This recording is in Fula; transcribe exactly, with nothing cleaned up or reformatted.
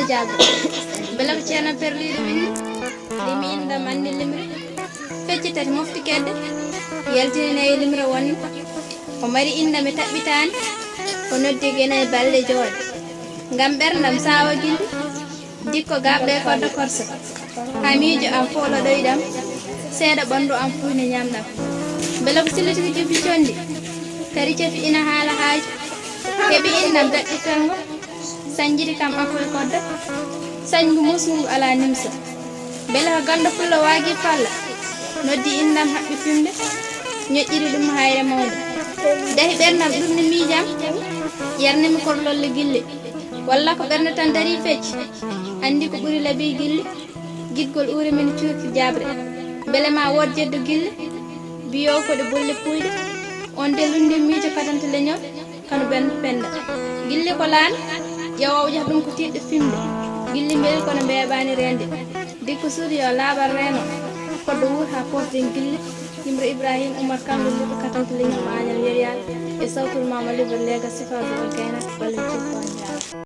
Jaago. Mbela ko ceerno perliiɗo winndi? Limi inndam, anndi limre. Fecci tati, mofti kedde. Yaltini nayi limre wonde. O mari inndam e taɓɓitaani. O noddi gena e balɗe jooɗe. Ngam ɓerndam saawa gilli. Dikko gaaɓɗe e koddo korsa. Haa miijo am fooloɗoyɗam. Seeɗa ɓanndu am fuu ne ñaamɗam. Mbela ko silliti ko jubbi conndi. Kadi cefi ina haala haaju. Heɓi inndam daɗɗi ferngo. Sañjiri kam afo e kodda. Sañngu musngu alaa nimsa. Mbela ko ganndo pullo waagi palla. Noddi inndam haɓɓi fimde. Ñoƴƴiri ɗum hayre mawnde. Dahi ɓerndam ɗum ne miijam. Yarnimi kor lolle gilli. Walla ko ɓernde tan darii fecci. Anndi ko ɓuri labi gilli. Giɗgol uure men cuurki jaaɓre. Mbele ma wood jeddo gilli. Biyoowo ko ɗe bolle puuyɗe. On de lunndi miijo kadanta leñol. Kano ɓen penda. Gilli ko laan, ƴeewa o ƴah ɗum ko tiiɗɗo fimde. Gilli mbeli kono mbeeɓaani reende. Dikko suudu yo laaɓal reeno. Koddo wuur haa poosɗen gilli. Yimre Ibrahim Umar Kan, lunndi ko katante leñol Maañal Yeryaal. E sawtul Maama Liba Leega, sifaaji on kayna, ballitii ko on jaara.